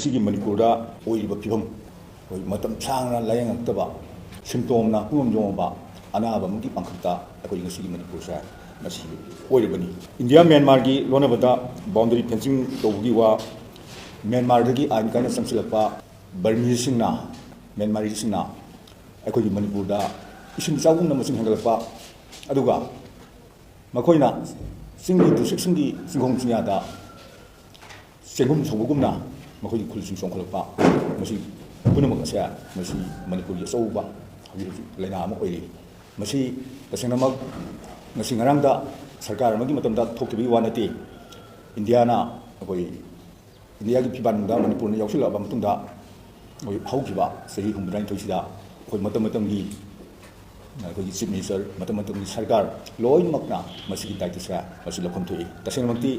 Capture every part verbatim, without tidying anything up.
ꯁꯤꯒꯤ ꯃꯅꯤꯄꯨꯔꯗ ꯑꯣꯏꯔꯤꯕ ꯐꯤꯕꯝ, ꯑꯩꯈꯣꯏ ꯃꯇꯝ ꯁꯥꯡꯅ ꯂꯥꯌꯦꯡꯉꯛꯇꯕ, ꯁꯤꯝꯇꯣꯝꯅ ꯄꯨꯡꯌꯣꯝ ꯌꯣꯝꯃꯕ ꯑꯅꯥꯕ ꯑꯃꯒꯤ ꯄꯥꯡꯈꯛꯇ ꯑꯩꯈꯣꯏ ꯉꯁꯤꯒꯤ ꯃꯅꯤꯄꯨꯔꯁꯦ ꯃꯁꯤ ꯑꯣꯏꯔꯤꯕꯅꯤ꯫ ꯏꯟꯗꯤꯌꯥ ꯃ꯭ꯌꯥꯟꯃꯥꯔꯒꯤ ꯂꯣꯟꯅꯕꯗ ꯕꯥꯎꯟꯗꯔꯤ ꯐꯦꯟꯁꯤꯡ ꯇꯧꯕꯒꯤ ꯋꯥ, ꯃ꯭ꯌꯥꯟꯃꯥꯔꯗꯒꯤ ꯑꯥꯏꯟ ꯀꯥꯏꯅ ꯆꯪꯁꯤꯜꯂꯛꯄ ꯕꯔꯃꯤꯁꯤꯡꯅ, ꯃ꯭ꯌꯥꯟꯃꯥꯔꯤꯁꯤꯡꯅ ꯑꯩꯈꯣꯏꯒꯤ ꯃꯅꯤꯄꯨꯔꯗ ꯏꯁꯤꯡ ꯏꯆꯥꯎꯒꯨꯝꯅ ꯃꯁꯤꯡ ꯍꯦꯟꯒꯠꯂꯛꯄ, ꯑꯗꯨꯒ ꯃꯈꯣꯏꯅ ꯆꯤꯡꯒꯤ ꯗꯤꯁꯇ꯭ꯔꯤꯛꯁꯤꯡꯒꯤ ꯆꯤꯡꯈꯣꯡ ꯆꯤꯡꯌꯥꯗ ꯆꯦꯡꯒꯨꯝ ꯁꯧꯕꯒꯨꯝꯅ ꯃꯈꯣꯏꯒꯤ ꯈꯨꯜꯁꯤꯡ ꯆꯣꯡꯈꯠꯂꯛꯄ, ꯃꯁꯤ ꯄꯨꯝꯅꯃꯛ ꯑꯁꯦ ꯃꯁꯤ ꯃꯅꯤꯄꯨꯔꯒꯤ ꯑꯆꯧꯕ ꯍꯧꯖꯤꯛ ꯍꯧꯖꯤꯛ ꯂꯥꯏꯅꯥ ꯑꯃ ꯑꯣꯏꯔꯤ꯫ ꯃꯁꯤ ꯇꯁꯦꯡꯅꯃꯛ ꯉꯁꯤ ꯉꯔꯥꯡꯗ ꯁꯔꯀꯥꯔ ꯑꯃꯒꯤ ꯃꯇꯝꯗ ꯊꯣꯛꯈꯤꯕꯒꯤ ꯋꯥ ꯅꯠꯇꯦ꯫ ꯏꯟꯗꯤꯌꯥꯅ ꯑꯩꯈꯣꯏ ꯏꯟꯗꯤꯌꯥꯒꯤ ꯐꯤꯕꯥꯟꯗ ꯃꯅꯤꯄꯨꯔꯅ ꯌꯥꯎꯁꯤꯜꯂꯛꯑꯕ ꯃꯇꯨꯡꯗ, ꯑꯩꯈꯣꯏ ꯍꯧꯈꯤꯕ ꯆꯍꯤ ꯍꯨꯝꯐꯨꯇꯔꯥꯅꯤꯊꯣꯏꯁꯤꯗ ꯑꯩꯈꯣꯏ ꯃꯇꯝ ꯃꯇꯝꯒꯤ ꯑꯩꯈꯣꯏꯒꯤ ꯆꯤꯐ ꯃꯤꯅꯤꯁꯇꯔ, ꯃꯇꯝ ꯃꯇꯝꯒꯤ ꯁꯔꯀꯥꯔ ꯂꯣꯏꯅꯃꯛꯅ ꯃꯁꯤꯒꯤ ꯗꯥꯏꯇꯁꯦ ꯃꯁꯤ ꯂꯧꯐꯝ ꯊꯣꯛꯏ꯫ ꯇꯁꯦꯡꯅꯃꯛꯇꯤ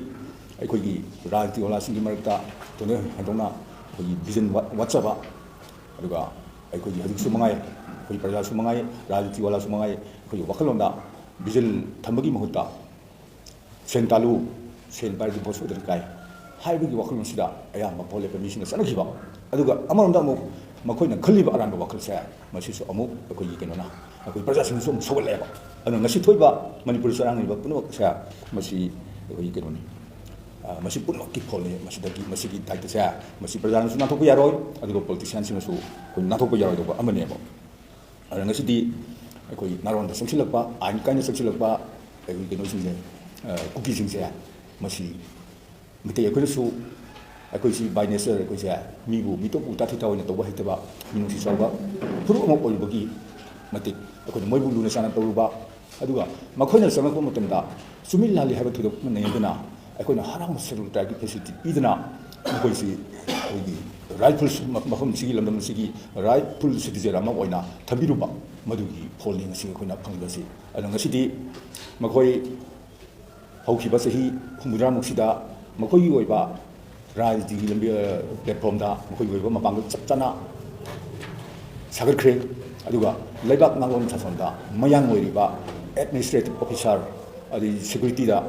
ꯑꯩꯈꯣꯏꯒꯤ ꯔꯥꯖꯅꯤꯇꯤꯋꯥꯂꯥꯁꯤꯡꯒꯤ ꯃꯔꯛꯇ ꯊꯣꯏꯗꯣꯛ ꯍꯦꯟꯗꯣꯛꯅ ꯑꯩꯈꯣꯏꯒꯤ ꯚꯤꯖꯟ ꯋꯥꯠ-, ꯋꯥꯠꯆꯕ, ꯑꯗꯨꯒ ꯑꯩꯈꯣꯏꯒꯤ ꯍꯧꯖꯤꯛꯁꯨ ꯃꯉꯥꯏ, ꯑꯩꯈꯣꯏ ꯄ꯭ꯔꯖꯥꯁꯨ ꯃꯉꯥꯏ, ꯔꯥꯖꯅꯤꯇꯤꯋꯥꯂꯥꯁꯨ ꯃꯉꯥꯏ, ꯑꯩꯈꯣꯏꯒꯤ ꯋꯥꯈꯜꯂꯣꯟꯗ ꯚꯤꯖꯟ ꯊꯝꯕꯒꯤ ꯃꯍꯨꯠꯇ "ꯁꯦꯟ ꯇꯥꯜꯂꯨ, ꯁꯦꯟ ꯄꯥꯏꯔꯗꯤ ꯚꯣꯠ ꯁꯣꯏꯗꯅ ꯀꯥꯏ" ꯍꯥꯏꯕꯒꯤ ꯋꯥꯈꯜꯂꯣꯟꯁꯤꯗ ꯑꯌꯥꯝꯕ ꯚꯣꯠ ꯂꯦꯞꯄ ꯃꯤꯁꯤꯡꯅ ꯆꯠꯅꯈꯤꯕ꯫ ꯑꯗꯨꯒ ꯑꯃꯔꯣꯝꯗ ꯑꯃꯨꯛ ꯃꯈꯣꯏꯅ ꯈꯜꯂꯤꯕ ꯑꯔꯥꯟꯕ ꯋꯥꯈꯜꯁꯦ, ꯃꯁꯤꯁꯨ ꯑꯃꯨꯛ ꯑꯩꯈꯣꯏꯒꯤ ꯀꯩꯅꯣꯅ, ꯑꯩꯈꯣꯏ ꯄ꯭ꯔꯖꯥꯁꯤꯡꯅꯁꯨ ꯑꯃꯨꯛ ꯁꯧꯒꯠꯂꯛꯑꯦꯕ꯫ ꯑꯗꯨꯅ ꯉꯁꯤ ꯊꯣꯛꯏꯕ ꯃꯅꯤꯄꯨꯔꯗ ꯆꯔꯥꯡꯅꯔꯤꯕ ꯄꯨꯝꯅꯃꯛꯁꯦ ꯃꯁꯤ ꯑꯩꯈꯣꯏꯒꯤ ꯀꯩꯅꯣꯅꯤ꯫ ꯑ, ꯃꯁꯤ ꯄꯨꯝꯅꯃꯛꯀꯤ ꯐꯣꯜꯅꯤ꯫ ꯃꯁꯤꯗꯒꯤ, ꯃꯁꯤꯒꯤ ꯗꯥꯏꯇꯁꯦ ꯃꯁꯤ ꯄ꯭ꯔꯖꯥꯅꯁꯨ ꯅꯥꯟꯊꯣꯛꯄ ꯌꯥꯔꯣꯏ, ꯑꯗꯨꯒ ꯄꯣꯂꯤꯇꯤꯁꯤꯌꯥꯟꯁꯤꯡꯅꯁꯨ ꯑꯩꯈꯣꯏ ꯅꯥꯟꯊꯣꯛꯄ ꯌꯥꯔꯣꯏꯗꯧꯕ ꯑꯃꯅꯦꯕ꯫ ꯑꯗꯨꯅ ꯉꯁꯤꯗꯤ ꯑꯩꯈꯣꯏ ꯅꯥꯔꯣꯟꯗ ꯆꯪꯁꯤꯜꯂꯛꯄ, ꯑꯥꯏꯟ ꯀꯥꯏꯅ ꯆꯪꯁꯤꯜꯂꯛꯄ ꯑꯩꯈꯣꯏ ꯀꯩꯅꯣꯁꯤꯡꯁꯦ, ꯑ, ꯀꯨꯀꯤꯁꯤꯡꯁꯦ, ꯃꯁꯤ ꯃꯤꯇꯩ ꯑꯩꯈꯣꯏꯅꯁꯨ, ꯑꯩꯈꯣꯏꯁꯤ by nature ꯑꯩꯈꯣꯏꯁꯦ ꯃꯤꯕꯨ, ꯃꯤꯇꯣꯞꯄꯨ ꯇꯥꯊꯤ ꯇꯥꯑꯣꯏꯅ ꯇꯧꯕ ꯍꯩꯇꯕ, ꯃꯤꯅꯨꯡꯁꯤ ꯆꯥꯎꯕ ꯐꯨꯔꯨꯞ ꯑꯃ ꯑꯣꯏꯔꯨꯕꯒꯤ ꯃꯇꯤꯛ ꯑꯩꯈꯣꯏꯅ ꯃꯣꯏꯕꯨ ꯂꯨꯅ ꯆꯥꯟꯅ ꯇꯧꯔꯨꯕ, ꯑꯗꯨꯒ ꯃꯈꯣꯏꯅ ꯆꯪꯂꯛꯄ ꯃꯇꯝꯗ ꯆꯨꯝꯃꯤ ꯂꯥꯜꯂꯤ ꯍꯥꯏꯕ ꯊꯣꯏꯗꯣꯛꯅ ꯅꯩꯅꯗꯅ ꯑꯩꯈꯣꯏꯅ ꯍꯔꯥꯎꯅ ꯁꯦꯗꯨꯜ ꯇ꯭ꯔꯥꯏꯕꯀꯤ ꯐꯦꯁꯤꯂꯤꯇꯤ ꯄꯤꯗꯅ ꯃꯈꯣꯏꯁꯤ ꯑꯩꯈꯣꯏꯒꯤ ꯔꯥꯏꯠꯐꯨꯜ ꯃꯐꯝꯁꯤꯒꯤ, ꯂꯝꯗꯝ ꯑꯁꯤꯒꯤ ꯔꯥꯏꯠꯐꯨꯜ ꯁꯤꯇꯤꯖꯦꯟ ꯑꯃ ꯑꯣꯏꯅ ꯊꯝꯕꯤꯔꯨꯕ, ꯃꯗꯨꯒꯤ ꯐꯣꯜꯅꯤ ꯉꯁꯤ ꯑꯩꯈꯣꯏꯅ ꯐꯪꯂꯤꯕꯁꯤ꯫ ꯑꯗꯨꯅ ꯉꯁꯤꯗꯤ ꯃꯈꯣꯏ ꯍꯧꯈꯤꯕ ꯆꯍꯤ ꯍꯨꯝꯐꯨꯇꯔꯥꯃꯨꯛꯁꯤꯗ ꯃꯈꯣꯏꯒꯤ ꯑꯣꯏꯕ ꯔꯥꯖꯅꯤꯇꯤꯒꯤ ꯂꯝꯕꯤ, ꯑ, ꯄ꯭ꯂꯦꯠꯐꯣꯝꯗ ꯃꯈꯣꯏꯒꯤ ꯑꯣꯏꯕ ꯃꯄꯥꯡꯒꯜ ꯆꯞ ꯆꯥꯅ ꯁꯥꯒꯠꯈ꯭ꯔꯦ꯫ ꯑꯗꯨꯒ ꯂꯩꯕꯥꯛ ꯉꯥꯛꯂꯣꯟ ꯁꯥꯁꯣꯟꯗ ꯃꯌꯥꯡ ꯑꯣꯏꯔꯤꯕ ꯑꯦꯗꯃꯤꯅꯤꯁꯇ꯭ꯔꯦꯇꯤꯚ ꯑꯣꯐꯤꯁꯥꯔ, ꯑꯗꯩ ꯁꯦꯀ꯭ꯌꯨꯔꯤꯇꯤꯗ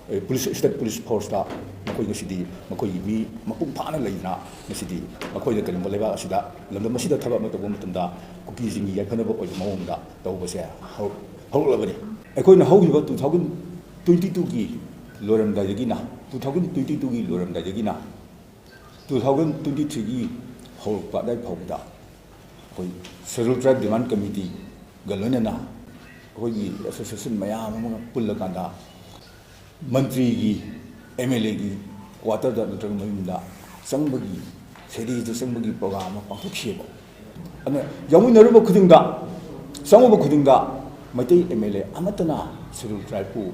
ꯑꯦ, ꯄꯨꯂꯤꯁ, ꯁ꯭ꯇꯦꯠ ꯄꯨꯂꯤꯁ ꯐꯣꯔꯁꯇ ꯃꯈꯣꯏ ꯉꯁꯤꯗꯤ ꯃꯈꯣꯏꯒꯤ ꯃꯤ ꯃꯄꯨꯡ ꯐꯥꯅ ꯂꯩꯗꯅ ꯉꯁꯤꯗꯤ ꯃꯈꯣꯏꯅ ꯀꯔꯤꯒꯨꯝꯕ ꯂꯩꯕꯥꯛ ꯑꯁꯤꯗ, ꯂꯝꯗꯝ ꯑꯁꯤꯗ ꯊꯕꯛ ꯑꯃ ꯇꯧꯕ ꯃꯇꯝꯗ ꯀꯨꯀꯤꯁꯤꯡꯒꯤ ꯌꯥꯏꯐꯅꯕ ꯑꯣꯏꯕ ꯃꯑꯣꯡꯗ ꯇꯧꯕꯁꯦ ꯍꯧ-, ꯍꯧꯔꯛꯂꯕꯅꯤ꯫ ꯑꯩꯈꯣꯏꯅ ꯍꯧꯈꯤꯕ two thousand twenty twoꯒꯤ ꯂꯣꯏꯔꯝꯗꯥꯏꯗꯒꯤꯅ, two thousand twenty twoꯒꯤ ꯂꯣꯏꯔꯝꯗꯥꯏꯗꯒꯤꯅ two thousand twenty threeꯒꯤ ꯍꯧꯔꯛꯄ ꯑꯗꯨꯋꯥꯏ ꯐꯥꯎꯕꯗ ꯑꯩꯈꯣꯏ Scheduled Tribe Demand Committeeꯒ ꯂꯣꯏꯅꯅ ꯑꯩꯈꯣꯏꯒꯤ association ꯃꯌꯥꯝ ꯑꯃꯒ ꯄꯨꯜꯂꯀꯥꯟꯗ ꯃꯟꯇ꯭ꯔꯤꯒꯤ, MLAꯒꯤ quarterꯗ ꯅꯠꯇ꯭ꯔꯒ ꯃꯌꯨꯝꯗ ꯆꯪꯕꯒꯤ, ꯁꯦꯔꯤꯗ ꯆꯪꯕꯒꯤ program ꯑꯃ ꯄꯥꯡꯊꯣꯛꯈꯤꯑꯕ꯫ ꯑꯗꯨꯅ ꯌꯥꯎꯃꯤꯟꯅꯔꯨꯕ ꯈꯨꯗꯤꯡꯗ, ꯆꯪꯉꯨꯕ ꯈꯨꯗꯤꯡꯗ ꯃꯩꯇꯩ MLA ꯑꯃꯠꯇꯅ Scheduled Tribeꯄꯨ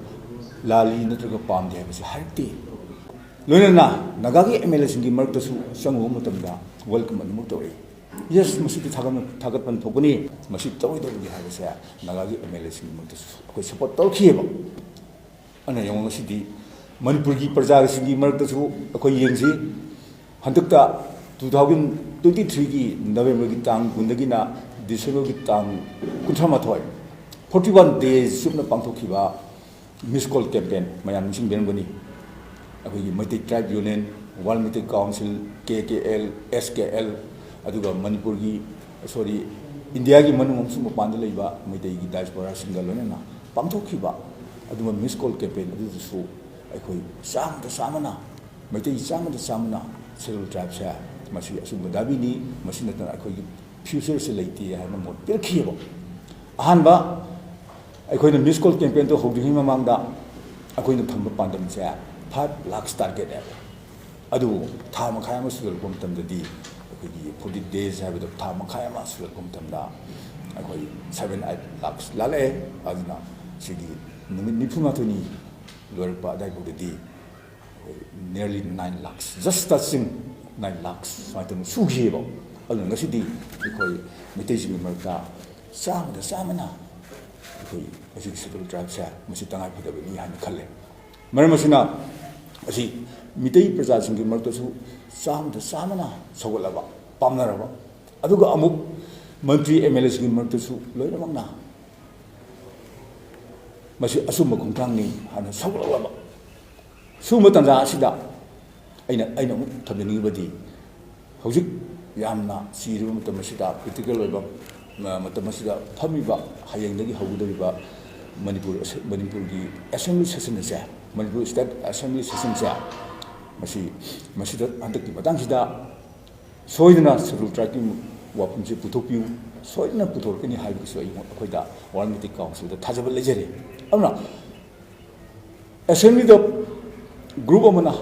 ꯂꯥꯜꯂꯤ ꯅꯠꯇ꯭ꯔꯒ ꯄꯥꯝꯗꯦ ꯍꯥꯏꯕꯁꯤ ꯍꯥꯏꯔꯛꯇꯦ꯫ ꯂꯣꯏꯅꯅ ꯅꯥꯒꯥꯒꯤ MLAꯁꯤꯡꯒꯤ ꯃꯔꯛꯇꯁꯨ ꯆꯪꯉꯨꯕ ꯃꯇꯝꯗ welcome ꯑꯗꯨꯃꯛ ꯇꯧꯔꯛꯏ꯫ Yes, ꯃꯁꯤꯗꯤ ꯊꯥꯒꯠ-, ꯊꯥꯒꯠꯄ ꯊꯣꯛꯀꯅꯤ, ꯃꯁꯤ ꯇꯧꯔꯣꯏꯗꯧꯕꯅꯤ ꯍꯥꯏꯕꯁꯦ ꯅꯥꯒꯥꯒꯤ MLAꯁꯤꯡꯒꯤ ꯃꯔꯛꯇꯁꯨ ꯑꯩꯈꯣꯏ support ꯇꯧꯔꯛꯈꯤꯑꯕ꯫ ꯑꯗꯨꯅ ꯌꯦꯡꯉꯣ, ꯉꯁꯤꯗꯤ ꯃꯅꯤꯄꯨꯔꯒꯤ ꯄ꯭ꯔꯖꯥꯁꯤꯡꯒꯤ ꯃꯔꯛꯇꯁꯨ ꯑꯩꯈꯣꯏ ꯌꯦꯡꯁꯤ, ꯍꯟꯗꯛꯇ two thousand twenty threeꯒꯤ Novemberꯒꯤ ꯇꯥꯡ ꯀꯨꯟꯗꯒꯤꯅ Decemberꯒꯤ ꯇꯥꯡ ꯀꯨꯟꯊ꯭ꯔꯥ ꯃꯥꯊꯣꯏ, forty one days ꯆꯨꯞꯅ ꯄꯥꯡꯊꯣꯛꯈꯤꯕ Miss Call Campaign ꯃꯌꯥꯝ ꯅꯤꯡꯁꯤꯡꯕꯤꯔꯝꯒꯅꯤ꯫ ꯑꯩꯈꯣꯏꯒꯤ Meitei Tribe Union, World Meitei Council, KKL, SKL, ꯑꯗꯨꯒ ꯃꯅꯤꯄꯨꯔꯒꯤ, sorry, ꯏꯟꯗꯤꯌꯥꯒꯤ ꯃꯅꯨꯡ ꯑꯃꯁꯨꯡ ꯃꯄꯥꯟꯗ ꯂꯩꯕ ꯃꯩꯇꯩꯒꯤ diasporaꯁꯤꯡꯒ ꯂꯣꯏꯅꯅ ꯄꯥꯡꯊꯣꯛꯈꯤꯕ ꯑꯗꯨꯒꯨꯝꯕ Miss Call Campaign ꯑꯗꯨꯗꯁꯨ ꯑꯩꯈꯣꯏ ꯆꯥꯝꯃꯗ ꯆꯥꯝꯃꯅ, ꯃꯩꯇꯩ ꯆꯥꯝꯃꯗ ꯆꯥꯝꯃꯅ Scheduled Tribeꯁꯦ ꯃꯁꯤ ꯑꯆꯨꯝꯕ ꯗꯥꯕꯤꯅꯤ, ꯃꯁꯤ ꯅꯠꯇꯅ ꯑꯩꯈꯣꯏꯒꯤ futureꯁꯦ ꯂꯩꯇꯦ ꯍꯥꯏꯅ ꯃꯣꯠ ꯄꯤꯔꯛꯈꯤꯑꯕ꯫ ꯑꯍꯥꯟꯕ ꯑꯩꯈꯣꯏꯅ Miss Call Campaignꯗꯣ ꯍꯧꯗ꯭ꯔꯤꯉꯩ ꯃꯃꯥꯡꯗ ꯑꯩꯈꯣꯏꯅ ꯊꯝꯕ ꯄꯥꯟꯗꯝꯁꯦ five lakhs targetꯅꯦꯕ꯫ ꯑꯗꯨꯕꯨ ꯊꯥ ꯃꯈꯥꯏ ꯑꯃ ꯁꯨꯖꯜꯂꯛꯄ ꯃꯇꯝꯗꯗꯤ, ꯑꯩꯈꯣꯏꯒꯤ forty days ꯍꯥꯏꯕꯗꯣ, ꯊꯥ ꯃꯈꯥꯏ ꯑꯃ ꯁꯨꯖꯜꯂꯛꯄ ꯃꯇꯝꯗ ꯑꯩꯈꯣꯏ seven eight lakhs ꯂꯥꯜꯂꯛꯑꯦ꯫ ꯑꯗꯨꯅ ꯁꯤꯒꯤ ꯅꯨꯃꯤꯠ ꯅꯤꯐꯨ ꯃꯥꯊꯣꯏꯅꯤ ꯂꯣꯏꯔꯛꯄ ꯑꯗꯨꯋꯥꯏꯐꯥꯎꯗꯗꯤ ꯑꯩꯈꯣꯏ nearly nine lakhs, just touching nine lakhs ꯁꯨꯃꯥꯏꯅ ꯇꯧꯅ ꯁꯨꯈꯤꯑꯕ꯫ ꯑꯗꯨꯅ ꯉꯁꯤꯗꯤ ꯑꯩꯈꯣꯏ ꯃꯩꯇꯩꯁꯤꯡꯒꯤ ꯃꯔꯛꯇ ꯆꯥꯝꯃꯗ ꯆꯥꯝꯃꯅ ꯑꯩꯈꯣꯏ ꯃꯁꯤꯒꯤ Scheduled Tribeꯁꯦ ꯃꯁꯤ ꯇꯉꯥꯏ ꯐꯗꯕꯅꯤ ꯍꯥꯏꯅ ꯈꯜꯂꯦ꯫ ꯃꯔꯝ ꯑꯁꯤꯅ ꯑꯁꯤ ꯃꯤꯇꯩ ꯄ꯭ꯔꯖꯥꯁꯤꯡꯒꯤ ꯃꯔꯛꯇꯁꯨ ꯆꯥꯝꯃꯗ ꯆꯥꯝꯃꯅ ꯁꯧꯒꯠꯂꯕ, ꯄꯥꯝꯅꯔꯕ, ꯑꯗꯨꯒ ꯑꯃꯨꯛ ꯃꯟꯇ꯭ꯔꯤ MLAꯁꯤꯡꯒꯤ ꯃꯔꯛꯇꯁꯨ ꯂꯣꯏꯅꯃꯛꯅ ꯃꯁꯤ ꯑꯆꯨꯝꯕ ꯈꯣꯡꯊꯥꯡꯅꯤ ꯍꯥꯏꯅ ꯁꯧꯒꯠꯂꯛꯂꯕ꯫ ꯁꯤꯒꯨꯝꯕ ꯇꯥꯟꯖꯥ ꯑꯁꯤꯗ ꯑꯩꯅ ꯑꯩꯅ ꯑꯃꯨꯛ ꯊꯝꯖꯅꯤꯡꯉꯤꯕꯗꯤ, ꯍꯧꯖꯤꯛ ꯌꯥꯝꯅ ꯆꯤꯔꯤꯕ ꯃꯇꯝ ꯑꯁꯤꯗ, ꯀ꯭ꯔꯤꯇꯤꯀꯦꯜ ꯑꯣꯏꯕ, ꯑ, ꯃꯇꯝ ꯑꯁꯤꯗ ꯐꯝꯃꯤꯕ, ꯍꯌꯦꯡꯗꯒꯤ ꯍꯧꯒꯗꯧꯔꯤꯕ ꯃꯅꯤꯄꯨꯔ ꯑꯁ-, ꯃꯅꯤꯄꯨꯔꯒꯤ ꯑꯦꯁꯦꯝꯕ꯭ꯂꯤ ꯁꯦꯁꯟ ꯑꯁꯦ, ꯃꯅꯤꯄꯨꯔ ꯁ꯭ꯇꯦꯠ ꯑꯦꯁꯦꯝꯕ꯭ꯂꯤ ꯁꯦꯁꯟꯁꯦ, ꯃꯁꯤ, ꯃꯁꯤꯗ ꯍꯟꯗꯛꯀꯤ ꯃꯇꯥꯡꯁꯤꯗ ꯁꯣꯏꯗꯅ ꯁꯦꯗꯨꯜ ꯇ꯭ꯔꯥꯏꯕꯀꯤ ꯋꯥꯐꯝꯁꯦ ꯄꯨꯊꯣꯛꯄꯤꯌꯨ, ꯁꯣꯏꯗꯅ ꯄꯨꯊꯣꯔꯛꯀꯅꯤ ꯍꯥꯏꯕꯒꯤꯁꯨ ꯑꯩꯉꯣꯟ-, ꯑꯩꯈꯣꯏꯗ ꯋꯥꯔꯜ ꯃꯤꯇꯤꯡ ꯀꯥꯎꯟꯁꯤꯜꯗ ꯊꯥꯖꯕ ꯂꯩꯖꯔꯤ꯫ ꯑꯗꯨꯅ ꯑꯦꯁꯦꯝꯕ꯭ꯂꯤꯗ ꯒ꯭ꯔꯨꯞ ꯑꯃꯅ,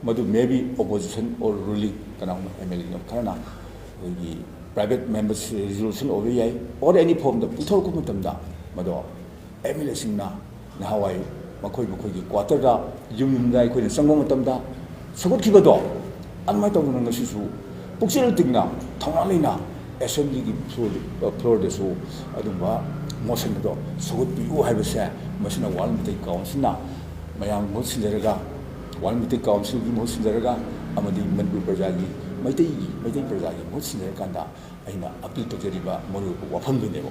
ꯃꯗꯨ maybe opposition or ruling, ꯀꯅꯥꯒꯨꯝꯕ ꯑꯦꯝ ꯑꯦꯜ ꯑꯦ ꯈꯔꯅ ꯑꯩꯈꯣꯏꯒꯤ private members resolution ꯑꯣꯏꯕ ꯌꯥꯏ, or any form ꯗ ꯄꯨꯊꯣꯔꯛꯄ ꯃꯇꯝꯗ, ꯃꯗꯣ ꯑꯦꯝ ꯑꯦꯜ ꯑꯦꯁꯤꯡꯅ ꯅꯍꯥꯟꯋꯥꯏ ꯃꯈꯣꯏ ꯃꯈꯣꯏꯒꯤ ꯀ꯭ꯋꯥꯇꯔꯗ, ꯌꯨꯝ ꯌꯨꯝꯗ ꯑꯩꯈꯣꯏꯅ ꯆꯪꯕ ꯃꯇꯝꯗ ꯁꯧꯒꯠꯈꯤꯕꯗꯣ, ꯑꯗꯨꯃꯥꯏꯅ ꯇꯧꯗꯅ ꯉꯁꯤꯁꯨ ꯄꯨꯛꯆꯦꯜ ꯇꯤꯡꯅ, ꯊꯧꯅꯥ ꯂꯩꯅ ꯑꯦꯁꯦꯝꯕ꯭ꯂꯤꯒꯤ ꯐ꯭ꯂꯣꯔ, ꯐ꯭ꯂꯣꯔꯗꯁꯨ ꯑꯗꯨꯝꯕ ꯃꯣꯁꯟ ꯑꯗꯣ ꯁꯧꯒꯠꯄꯤꯌꯨ ꯍꯥꯏꯕꯁꯦ, ꯃꯁꯤꯅ ꯋꯥꯔꯜ ꯃꯤꯇꯤꯡ ꯀꯥꯎꯟꯁꯤꯜꯅ ꯃꯌꯥꯝ ꯃꯍꯨꯠ ꯁꯤꯟꯖꯔꯒ, ꯋꯥꯔꯜ ꯃꯤꯇꯤꯡ ꯀꯥꯎꯟꯁꯤꯜꯒꯤ ꯃꯍꯨꯠ ꯁꯤꯟꯖꯔꯒ, ꯑꯃꯗꯤ ꯃꯅꯤꯄꯨꯔ ꯄ꯭ꯔꯖꯥꯒꯤ, ꯃꯩꯇꯩꯒꯤ, ꯃꯩꯇꯩ ꯄ꯭ꯔꯖꯥꯒꯤ ꯃꯍꯨꯠ ꯁꯤꯟꯖꯔꯀꯥꯟꯗ ꯑꯩꯅ ꯑꯄꯤꯜ ꯇꯧꯖꯔꯤꯕ ꯃꯔꯨꯑꯣꯏꯕ ꯋꯥꯐꯝꯗꯨꯅꯦꯕ꯫